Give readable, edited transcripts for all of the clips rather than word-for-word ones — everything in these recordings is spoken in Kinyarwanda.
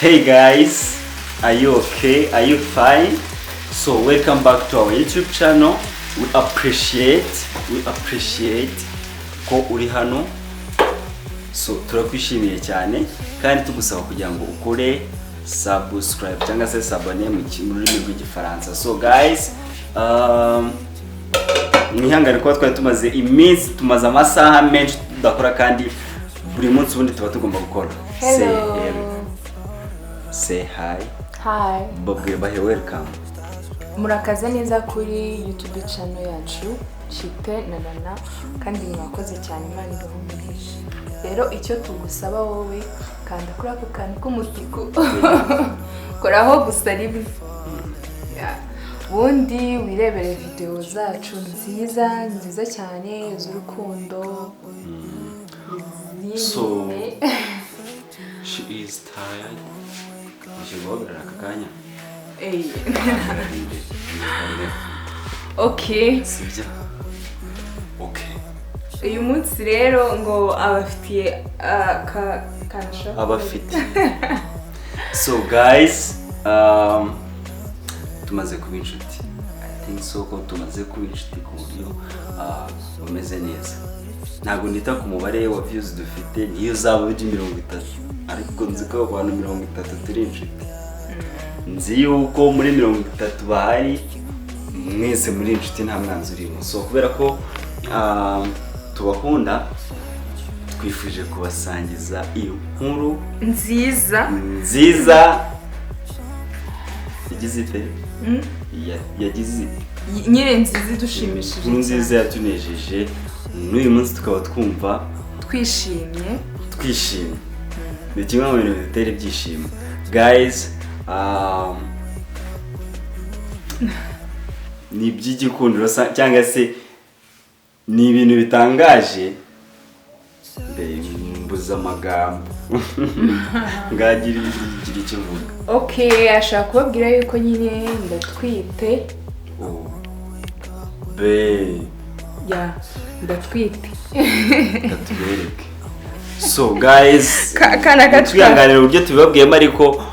Hey guys, are you okay? Are you fine? So welcome back to our YouTube channel. We appreciate ko uri hano. So turakwishimiye cyane kandi tugusaba kugira ngo ukore subscribe cyangwa se s'abonner mu rurimi rw'Igifaransa. So guys, mwihangane kuba twari tumaze iminsi, tumaze amasaha menshi tudakora, kandi buri munsi ubundi tuba tugomba gukora. Say Hello. Hello. Say hi. Hi. Babwiye bahe welcome. Murakaza neza kuri YouTube channel yacu Chite na Nana, kandi mwakoze cyane, Imana ibahe umugisha. Rero icyo tugusaba wowe, kanda kuri ako kantu k'umutuku, koraho gusa rimwe. Yeah. Ubundi wirebere video zacu nziza nziza cyane z'urukundo. Izindi. She is tired. Uje guhagarara aka kanya. Eh. Hagarara imbere. Okay. Sibyo? Okay. Uyu munsi rero ngo abafitiye aka kantu. Abafite. So guys, tumaze kuba inshuti. I think so ko tumaze kuba inshuti ku buryo bumeze neza. Ntabwo nita ku mubare wa views dufite, niyo zaba uri 30, ariko nzi ko abantu 30 turi inshuti. Nzi yuko muri 30 bahari mwese muri inshuti, nta mwanzi urimo. So kubera ko tubakunda, twifuje kubasangiza iyo nkuru nziza. Nziza yagize ite? Yagize ite? Nyine nziza idushimishije. Inkuru nziza yatunejeje, n'uyu munsi tukaba twumva twishimye. Twishimye. Ni kimwe mu bintu bidutera ibyishimo, guys. Ni iby'igikundiro cyangwa se ni ibintu bitangaje. Mbere mbuze amagambo, ngagira igira icyo uvuga. Okay, ashaka kubabwira yuko nyine ndatwite. Oh. Babe. Ya, ndatwite. Reka tubereke. So guys, Kana gato. twihanganira uburyo tubibabwiyemo, ariko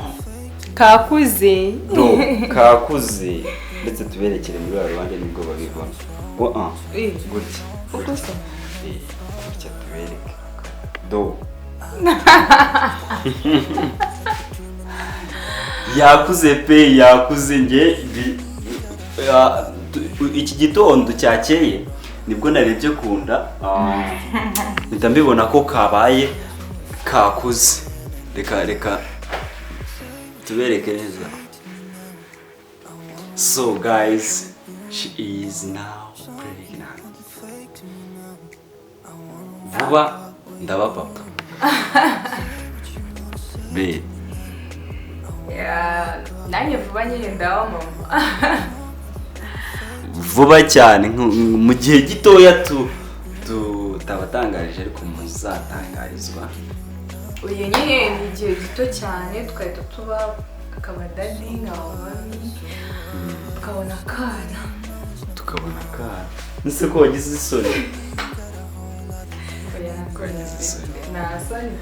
kakuze. Do kakuze, ndetse tuberekere muri ba ruhande nibwo babibona. Oh, ah. Gutya. Uko se? Eh, gutya tubereke. Do yakuze pe, yakuze. Nge iki gitondo cyakeye nibwo narebye ku nda, mpita mbibona ko kabaye kakuze. Reka tubereke neza. So guys, she is now pregnant. Vuba ndaba papa be. Ya, nanjye vuba nyine ndaba mama. Vuba cyane, mu gihe gitoya tutabatangarije, ariko muzatangarizwa. Uyu nyine ni igihe gito cyane tugahita tuba akaba daddy, nkaba mommy, tukabona akana. Tukabona akana. Ese ko wagize isoni? Oya, nta soni.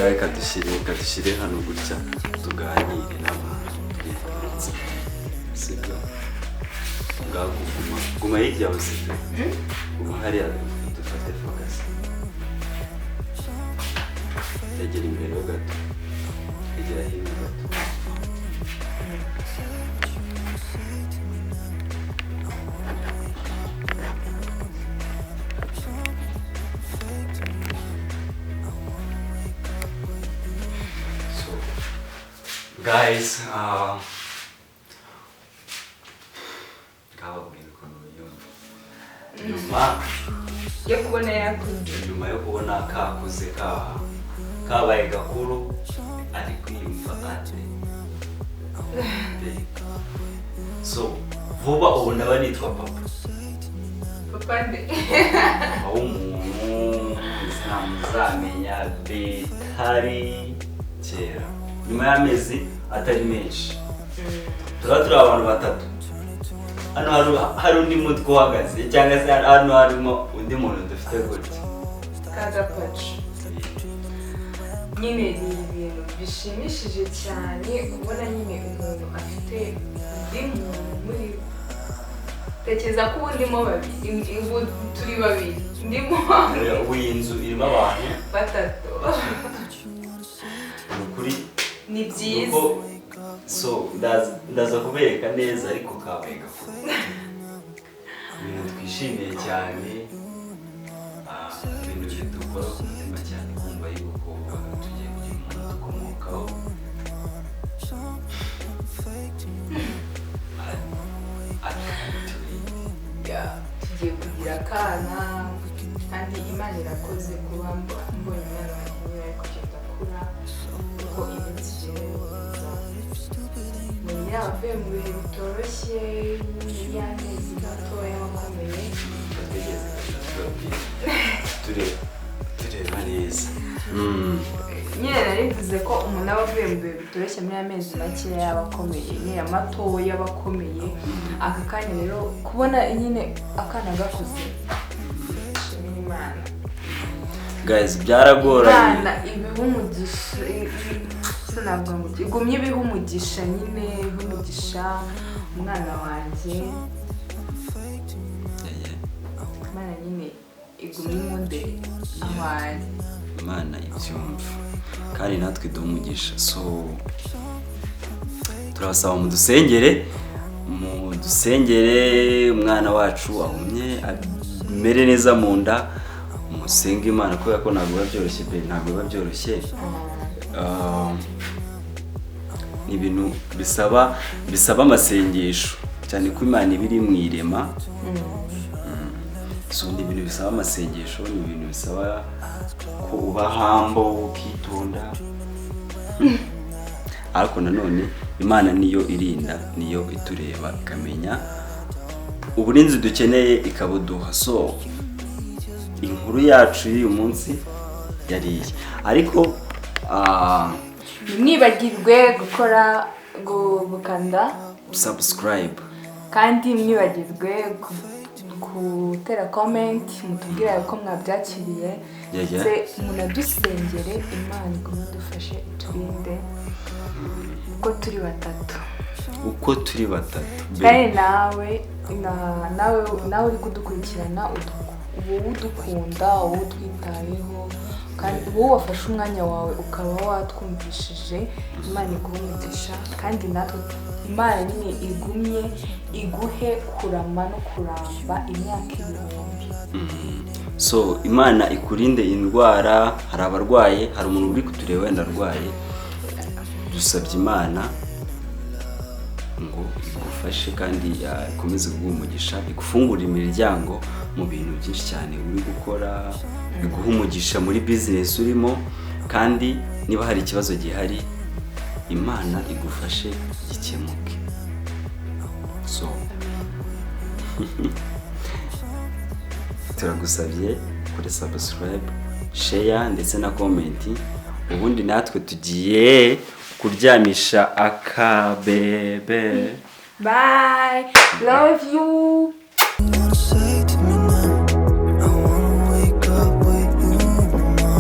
Reka dushyire hano gutya, tuganire n'abantu twitonze, sibyo? Ngaho guma, guma hirya yawe, sibyo? Guma hariya dufate focus. Egera imbere ho gato, egera hino gato. So guys, ngababwira ukuntu wiyumva nyuma yo kubona yakuze. Nyuma yo kubona kakuze, kabaye gakuru, ari kwiyumva ate? So vuba ubu ndaba nitwa papa. Papa nde? Papa w'umuntu muzamenya bitari kera, nyuma y'amezi atari menshi. Turaba turi abantu batatu hano, hari undi mutwe uhagaze, cyangwa se hano harimo undi muntu dufite gutya. Kagapaci. Nyine ni ibintu bishimishije cyane kubona nyine umuntu afite undi muntu muri we. Tekereza ko ubu ndimo babiri, ubu turi babiri, ndimo Ubu iyi nzu irimo abantu batatu. Ni ukuri. Ni byiza. Nuko so ndaza kubereka neza, ariko kabaye gafoto, ibintu twishimiye cyane, ibintu bidukora ku mutima cyane, kumva yuko tugiye kugira umuntu dukomokaho. I can't wait. Yeah, tugiye kugira akana, kandi Imana irakoze kuba mbonye umwana wanjye nyine ari kugenda akura uko iminsi igenda iza. Umuntu yaba avuye mu bihe bitoroshye y'amezi matoya akomeye. Turategereza kugira tubabwire tureba neza. Nyine nari ko umuntu aba avuye mu bihe bitoroshye muri amezi makeya yaba akomeye, nyine matoya aba akomeye. Aka kanya rero kubona nyine akana gakuze, shimira Imana. Guys, byaragoranye. Imana ibiha umugisha, sinavuga ngo igumye ibiha umugisha nyine, ibiha umugisha umwana wanjye. Imana nyine igumye inkunde aho ari. Imana ibyumva kandi natwe iduha umugisha. So turabasaba mudusengere, mudusengere umwana wacu ahumye, amere neza mu nda. Musenge Imana kubera ko ntabwo biba byoroshye pe, ntabwo biba byoroshye. Ni ibintu bisaba amasengesho cyane, ko Imana iba iri mu irema. So ni ibintu bisaba amasengesho, ni ibintu bisaba ko uba humble, ukitonda, ariko nanone Imana niyo irinda, niyo itureba, ikamenya uburinzi dukeneye, ikabuduha. So inkuru yacu y'uyu munsi yari iyi, ariko Ntimwibagirwe gukora gukanda subscribe. Kandi mwibagirwe gutera comment, mutubwire uko mwabyakiriye, ndetse munadusengere, Imana igume idufashe, iturinde uko turi batatu. Uko turi batatu. Kandi nawe uri kudukurikirana, wowe udukunda, wowe utwitayeho, kandi wowe wafashe umwanya wawe ukaba watwumvishije, Imana iguhe umugisha. Kandi natwe Imana nyine igumye iguhe kurama no kuramba imyaka ibihumbi. So Imana ikurinde indwara. Hari abarwaye, hari umuntu uri kutureba wenda arwaye, dusabye Imana ngo igufashe kandi ikomeze kuguha umugisha, igufungurire imiryango mu bintu byinshi cyane uri gukora, iguha umugisha muri bizinesi urimo, kandi niba hari ikibazo gihari, Imana igufashe gikemuke. So turagusabye kuri subscribe, share ndetse na comment. Ubundi natwe tugiye kuryamisha akabebe. Bye, love you.